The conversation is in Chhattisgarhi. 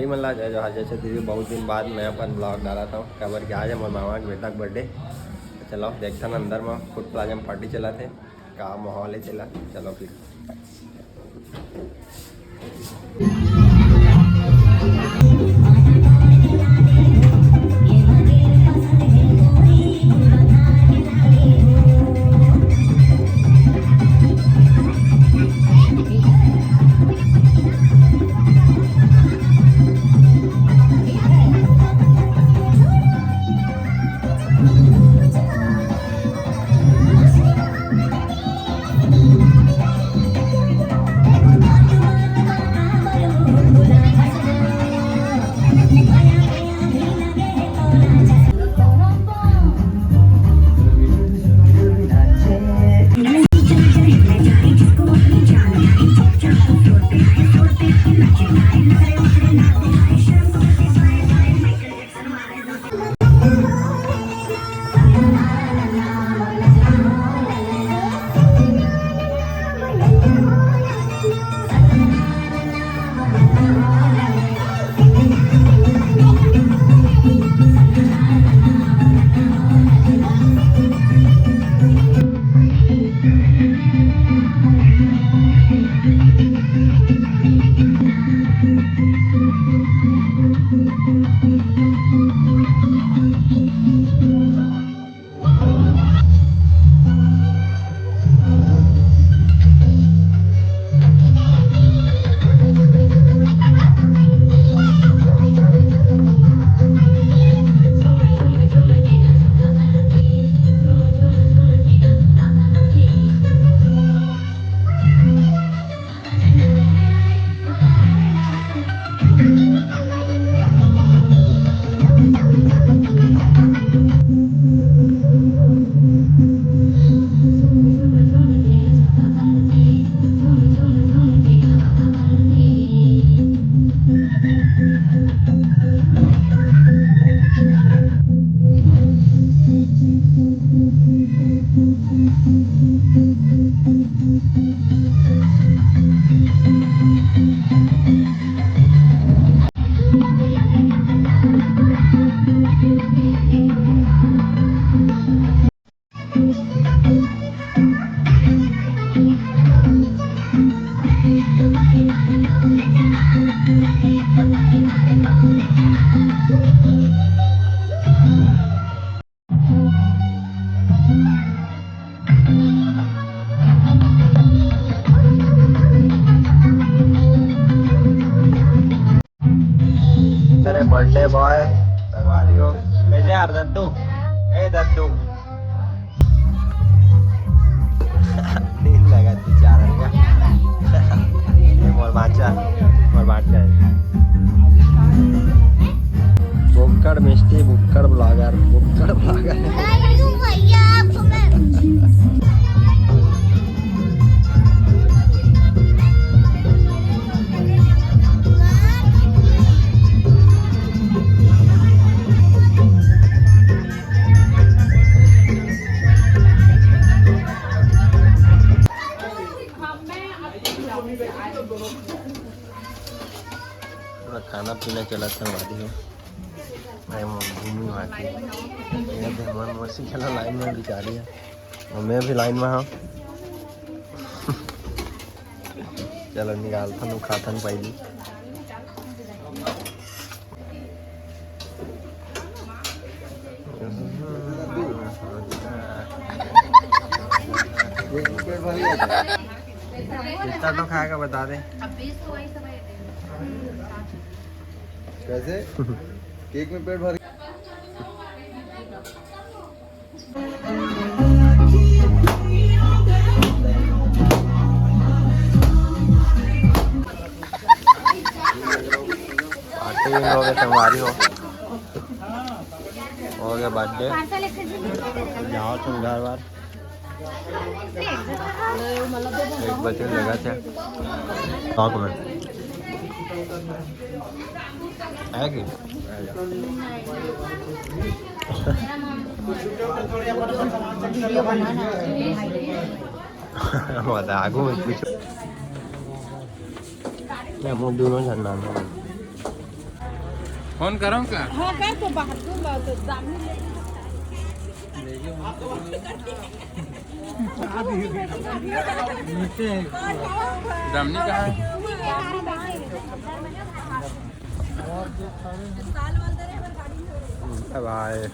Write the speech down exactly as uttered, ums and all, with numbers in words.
मन ला जय जोहार, जय छत्तीसगढ़। बहुत दिन बाद मैं अपन vlog डालत हँव, काबर कि आज हमर मामा के बेटा के birthday। तो चलो देखथन अंदर म food plaza म party चलत हे, का माहौल हे, चला चलो फिर। अरे birthday boy, कैसे यार दद्दू? ए दद्दू। नींद लगा बेचारा का। ये मोर बाचा, मोर बाचा है। भुक्कड़ मिस्टी, भुक्कड़ vlogger, भुक्कड़ vlogger। अरे भैया, आपको मैं पूरा खाना पीना चलत संगवारी हो। भाई, मैं घूमी वहाँ की। ये दे, मैं मौसी चला line में बिचारी है। और मैं भी line में हूँ। चलो, निकालथन, खाथन पहली। कितना तो खाएगा, बता दे। कैसे? केक में पेट भर पार्टी भी हो गए, संगवारी हो, हो गया birthday। जाओ तुम घर बार। एक बजे लगा था। शौक में। है कि? वो तो आगू में कुछ। क्या मुंह दोनों झरना में। फोन करूँ का? हाँ, कर तो बाहर तुम बात तो दामनी ले। दामनी कहाँ है? अब आए।